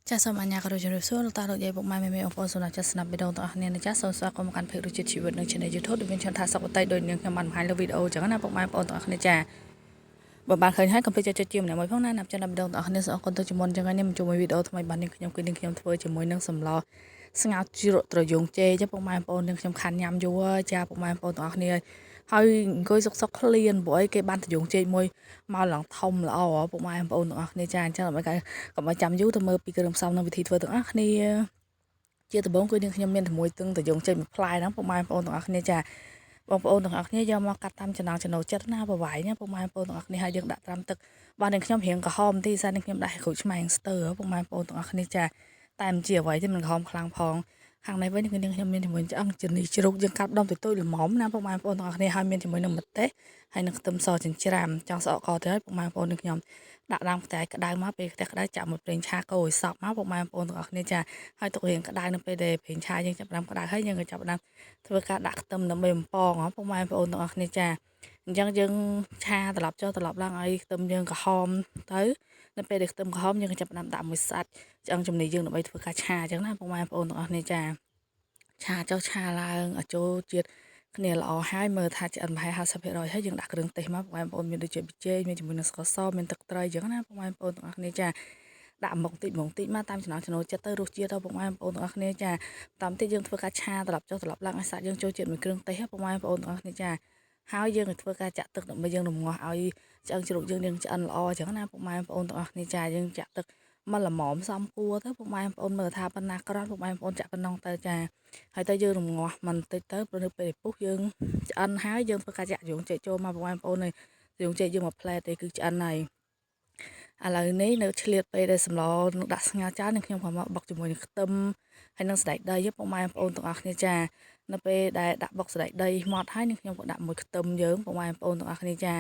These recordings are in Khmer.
ចាសសូមអញ្ញាក៏ដូចជម្រាបសួរលោកតាលោកយាយពុកម៉ែមេមេបងប្អូនសូមចាសស្នាប់វីដេអូទាំងអស់គ្នាណាចាសសូមស្វាគមន៍មកកាន់ page រសជាតិជីវិតនិង Channel YouTube ដែលមានឈ្មោះថាសុខវតីដោយនាងខ្ញុំបានបង្ហាញលើវីដេអូចឹងណាពុកម៉ែបងប្អូនទាំងអស់គ្នាចាបើបានឃើញហើយកុំភ្លេចចុចជាម្នាក់មួយផងណាណាប់ចាំដល់វីដេអូទាំងអស់គ្នាសូមអរគុណទៅជាមុនចឹងហើយនេះមកជួបមួយវីដេអូថ្មីបាននាងខ្ញុំគឺនាងខ្ញុំធ្វើជាមួយនឹងសម្លស្ងោរជ្រក់ត្រយងចេចាពុកម៉ែបងប្អូននាងខ្ញុំខានញ៉ាំយូរចាពុកម៉ែបងប្អូនទាំងអស់គ្នាហើយអង្គុយសុកសុកឃ្លានព្រោះអីគេបានត្រយងចេកមួយមកឡើងធំល្អពុកម៉ែបងប្អូនទាំងអស់គ្នាចាអញ្ចឹងដើម្បីកុំឲ្យចាំយូរទៅមើលពីគ្រឿងផ្សំនិងវិធីធ្វើទាំងអស់គ្នាជាដំបូងគឺនាងខ្ញុំមានជាមួយទឹងត្រយងចេកមួយផ្លែហ្នឹងពុកម៉ែបងប្អូនទាំងអស់គ្នាចាបងប្អូនទាំងអស់គ្នាយកមកកាត់តាមចំណង់ចំណូលចិត្តណាប្រវាយណាពុកម៉ែបងប្អូនទាំងអស់គ្នាហើយយើងដាក់ត្រាំទឹកបាទនាងខ្ញុំរៀងក្រហមទីសានាងខ្ញុំដាក់ក្រូចឆ្មាស្ទើពុកម៉ែបងប្អូនទាំងអស់គ្នាចាតែមិនជាអ្វីទេមិនក្រហមខ្លាំងផងខាងនេះវិញគឺនាងខ្ញុំមានជាមួយឆ្អឹងជំនីជ្រូកយើងកាត់ដុំតូចៗល្មមណាពុកម៉ែបងប្អូនទាំងអស់គ្នាហើយមានជាមួយនឹងម្ទេសហើយនឹងខ្ទឹមសចិញ្ច្រាំចង់ស្អកកទៅហើយពុកម៉ែបងប្អូននឹងខ្ញុំដាក់ដើមខ្ទះក្តៅមកពេលខ្ទះក្តៅចាក់មួយប្រេងឆាកូរឲ្យសព្វមកពុកម៉ែបងប្អូនទាំងអស់គ្នាចាហើយទុករៀងក្តៅនៅពេលដែលប្រេងឆាយើងចាប់ផ្ដើមក្តៅហើយយើងក៏ចាប់ផ្ដើមធ្វើការដាក់ខ្ទឹមដើម្បីបំពងហ៎ពុកម៉ែបងប្អូនទាំងអស់គ្នាចាអញ្ចឹងយើងឆាត្រឡប់ចុះត្រឡប់ឡើងឲ្យខ្ទឹមយើងក្រហមទៅនៅពេលដែលខ្ទឹមក្រហមយើងក៏ចាប់ផ្ដើមដាក់មួយសាច់ឆ្អឹងជំនីយើងដើម្បីធ្វើការឆាអញ្ចឹងណាពុកម៉ែបងប្អូនទាំងអស់គ្នាចាឆាចុះឆាឡើងឲ្យចូលជាតិគ្នាល្អហើយមើលថាឆ្អិនប្រហែល50%ហើយយើងដាក់គ្រឿងទេសមកពុកម៉ែបងប្អូនមានដូចជាប៊ីចេងមានជាមួយនឹងស្ករសមានទឹកត្រីអញ្ចឹងណាពុកម៉ែបងប្អូនទាំងអស់គ្នាចាដាក់មុខតិចមុខតិចមកតាមចំណង់ចំណូលចិត្តទៅរសជាតិទៅពុកម៉ែបងប្អូនទាំងអស់គ្នាចាតាមតិចយើងធ្វើការឆាត្រឡប់ចុះត្រឡប់ឡើងឲ្យសាច់យើងចូលជាតិមួយគ្រឿងទេសពុកម៉ែបងប្អូនទាំងអស់គ្នាចាហើយយើងនឹងធ្វើការចាក់ទឹកដើម្បីយើងរំងាស់ឲ្យឆ្អឹងជ្រូកយើងនឹងឆ្អិនល្អអញ្ចឹងណាពុកម៉ែបងប្អូនទាំងអស់គ្នាចាយើងចាក់ទឹកមកល្មមសំគួរទៅពុកម៉ែបងប្អូនមើលថាប៉ុណ្ណាក្រន់ពុកម៉ែបងប្អូនចាក់ប៉ុណ្ណឹងទៅចាហើយទៅយើងរំងាស់មិនតិចទៅព្រោះនៅពេលពុះយើងឆ្អិនហើយយើងធ្វើការចាក់យងចេកចូលមកពុកម៉ែបងប្អូននេះយងចេកយើងមួយផ្លែទេគឺឆ្អិនហើយឥឡូវនេះនៅឆ្លៀតពេលដែលសម្លនឹងដាក់ស្ងោរចាននឹងខ្ញុំក៏មកបុកជាមួយនឹងខ្ទឹមហើយនឹងសណ្តែកដីពុកម៉ែបងប្អូនទាំងអស់គ្នាចានៅពេលដែលដាក់បុកសណ្តែកដីម៉ត់ហើយនឹងខ្ញុំក៏ដាក់មួយខ្ទឹមយើងពុកម៉ែបងប្អូនទាំងអស់គ្នាចា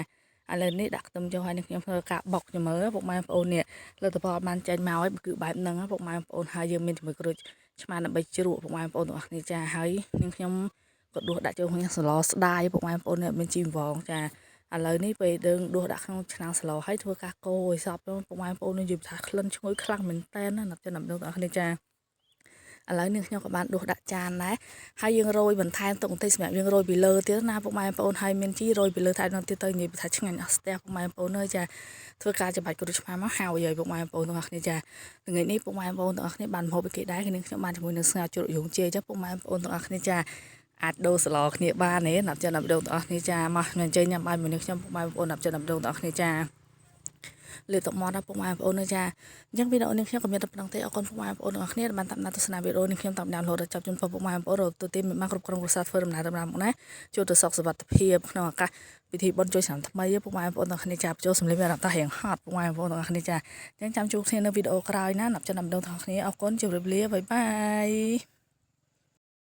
ឥឡូវនេះដាក់ខ្ទឹមចូលហើយនឹងខ្ញុំធ្វើការបុកខ្ញុំមើលពុកម៉ែបងប្អូននេះលទ្ធផលបានចេញមកហើយគឺបែបហ្នឹងពុកម៉ែបងប្អូនហើយយើងមានជាមួយក្រូចឆ្មាដើម្បីជ្រក់ពុកម៉ែបងប្អូនទាំងអស់គ្នាចាហើយនឹងខ្ញុំក៏ដួសដាក់ចូលក្នុងសម្លស្ដាយពុកម៉ែបងប្អូននេះមានជីវងចាឥឡូវនេះពេលយើងដួសដាក់ក្នុងឆ្នាំងស្លហើយធ្វើការកូរឲ្យសព្វពុកម៉ែបងប្អូននិយាយថាក្លិនឈ្ងុយខ្លាំងមែនតើណាណាប់ចិត្តណាប់ទាំងអស់គ្នាចាឥឡូវនេះខ្ញុំក៏បានដួសដាក់ចានដែរហើយយើងរោយបន្ថែមទុកបន្តិចសម្រាប់យើងរោយពីលើទៀតណាពុកម៉ែបងប្អូនហើយមានជីរោយពីលើថែមទៀតទៅនិយាយថាឆ្ងាញ់អស់ស្ទះពុកម៉ែបងប្អូនអើយចាធ្វើការច្បាច់ក្រូចឆ្មាមកហើយហើយពុកម៉ែបងប្អូនទាំងអស់គ្នាចាថ្ងៃនេះពុកម៉ែបងប្អូនទាំងអស់គ្នាបានម្ហូបពីគេដែរគ្នាខ្ញុំបានជាមួយនឹងស្ងោរជ្រក់យងជេចាពុកម៉ែបងប្អូនទាំងអស់គ្នាចាអាចដូរសឡគ្នាបានទេណាប់ចិត្តណាប់ដងទាំងអស់គ្នាចាមកអញ្ជើញញ៉ាំបាយមួយនេះខ្ញុំពុកម៉ែបងប្អូនណាប់ចិត្តណាប់ដងទាំងអស់គ្នាចាលើកទឹកមាត់ដល់ពុកម៉ែបងប្អូនណាចាអញ្ចឹងវីដេអូនេះខ្ញុំក៏មានតែប៉ុណ្្នឹងទេអរគុណពុកម៉ែបងប្អូនទាំងអស់គ្នាដែលបានតាមដានទស្សនាវីដេអូនេះខ្ញុំតាមដានរហូតដល់ចប់ជូនពរពុកម៉ែបងប្អូនរហូតទៅទីមានបានគ្រប់ក្រុមគ្រួសារធ្វើដំណើរដំណើរមកណាជួបទៅសុខសុវត្ថិភាពក្នុងឱកាសពិធីបុណ្យចូលឆ្នាំថ្មីពុកម៉ែបងប្អូនទាំងគ្នាចាចូលសម្លេងមានអារម្មណ៍ថារៀងហត់ពុកម៉ែបងប្អូនទាំងគ្នាចាអញ្ចឹងចាំជួបគ្នានៅវីដេអូក្រោយណាណាប់ចិត្តណាប់ដងទាំងគ្នាអរគុណជម្រាបលា bye bye.